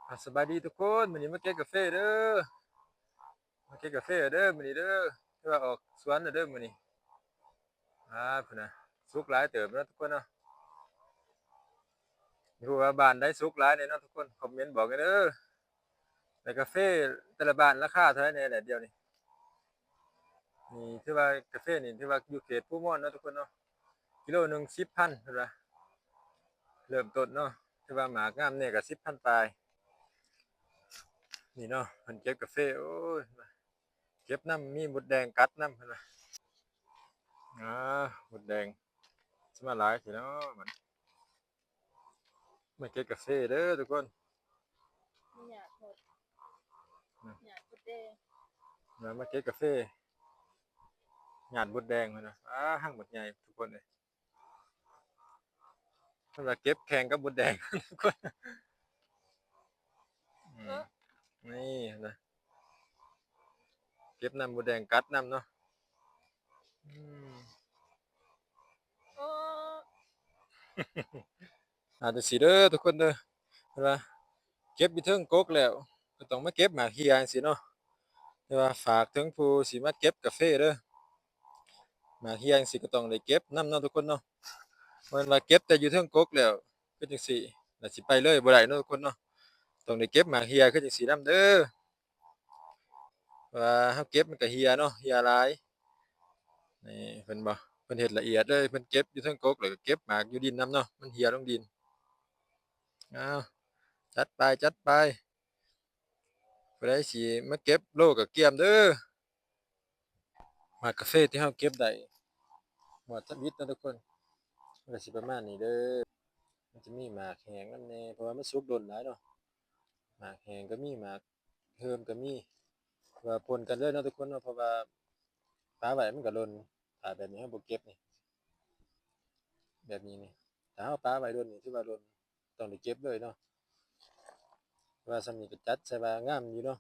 ອ່າ ສະບາຍດີທຸກຄົນ, ມື້ນີ້ມາເກັບກາເຟເດີ, ມາເກັບກາເຟເດີມື້ນີ້ເດີ, ຖືວ່າອອກສວນແລ້ວເດີມື້ນີ້. ອ່າ ພຸ້ນນະ ສຸກຫຼາຍເຕີບເນາະທຸກຄົນເນາະ. ບໍ່ຮູ້ວ່າບ້ານໃດສຸກຫຼາຍແດ່ເນາະທຸກຄົນ, ຄອມເມັນບອກແດ່ເດີ. ແລ້ວກາເຟແຕ່ລະບ້ານລາຄາເທົ່າໃດແດ່ແຫຼະດຽວນີ້? ນີ້ຖືວ່າກາເຟນີ້ຖືວ່າຢູ່ເຂດພູມ່ອນເນາະທຸກຄົນເນາະ, ກິໂລໜຶ່ງສິບພັນເພິ່ນວ່າ ເລີ່ມຕົ້ນເນາະ. ຖືວ່າໝາກງາມແດ່ກໍສິບພັນປາຍ. ນີ້ເນາະ ເພິ່ນເກັບກາເຟ, ໂອ້ຍ ເກັບນຳ ມີມົດແດງກັດນຳເພິ່ນວ່າ. ອ່າ ມົດແດງຊິມາຫຼາຍແທ້ເນາະ. ມາເກັບກາເຟເດີທຸກຄົນ, ມີຫຍ້າມົດ ອືມ ຫຍ້າມົດແດງ. ມາ ມາເກັບກາເຟ ຫຍ້າມົດແດງເພິ່ນວ່າ. ອ່າ ຮັກໝົດໃຫຍ່ທຸກຄົນເອີຍ, ເພິ່ນວ່າເກັບແຂ່ງກັບມົດແດງທຸກຄົນ. ອືມ ເອີ ນີ້ນະ ເກັບນຳ ມົດແດງກັດນຳເນາະ. ອືມ ເອີ ອ່າ ຈັ່ງຊີ້ເດີທຸກຄົນເດີ, ເພິ່ນວ່າເກັບຢູ່ເທິງກົກແລ້ວ ກໍຕ້ອງມາເກັບໝາກເຫ່ຍຈັ່ງຊີ້ເນາະ. ແຕ່ວ່າຝາກເຖິງຜູ້ຊິມາເກັບກາເຟເດີ, ໝາກເຫ່ຍຈັ່ງຊີ້ກໍຕ້ອງໄດ້ເກັບນຳເນາະທຸກຄົນເນາະ. ບໍ່ແມ່ນວ່າເກັບແຕ່ຢູ່ເທິງກົກແລ້ວຄືຈັ່ງຊີ້ ແລ້ວຊິໄປເລີຍບໍ່ໄດ້ເນາະທຸກຄົນເນາະ, ຕ້ອງໄດ້ເກັບໝາກເຫ່ຍຄືຈັ່ງຊີ້ນຳເດີ. ວ່າເຮົາເກັບມັນກໍເຫ່ຍເນາະ, ເຫ່ຍຫຼາຍ. ນີ້ເພິ່ນບໍ່ ເພິ່ນເຮັດລະອຽດເລີຍ, ເພິ່ນເກັບຢູ່ເທິງກົກ ແລ້ວກໍເກັບໝາກຢູ່ດິນນຳເນາະ, ມັນເຫ່ຍລົງດິນ. ເອົາ ຈັດໄປ ຈັດໄປ, ຜູ້ໃດຊິມາເກັບໂລກໍກຽມເດີ. ໝາກກາເຟທີ່ເຮົາເກັບໄດ້ໝົດທຳອິດເນາະທຸກຄົນ, ມັນກໍຊິປະມານນີ້ເດີ. ມັນຈະມີໝາກແຫ້ງນຳແດ່ ເພາະວ່າມັນສຸກດົນຫຼາຍເນາະ, ໝາກແຫ້ງກໍມີ ໝາກເຫີມກໍມີ, ວ່າປົນກັນເລີຍເນາະທຸກຄົນເນາະ. ເພາະວ່າປະໄວ້ມັນກໍຫຼົ່ນ, ຖ້າແບບນີ້ເຮົາບໍ່ເກັບນີ້ ແບບນີ້ນີ້ ຖ້າເຮົາປະໄວ້ດົນນີ້ຖືວ່າຫຼົ່ນ, ຕ້ອງໄດ້ເກັບເລີຍເນາະ. ວ່າສ່ຳນີ້ກໍຈັດໃສ່ວ່າງາມຢູ່ເນາະ,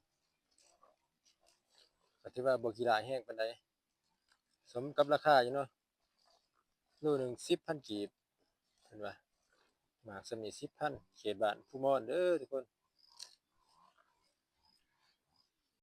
ກໍຖືວ່າບໍ່ຂີ້ລ້າຍແຮງປານໃດ, ສົມກັບລາຄາຢູ່ເນາະ. ໂລໜຶ່ງສິບພັນກີບ ເພິ່ນວ່າ, ໝາກສ່ຳນີ້ສິບພັນ, ເຂດບ້ານພູມ່ອນເດີທຸກຄົນ.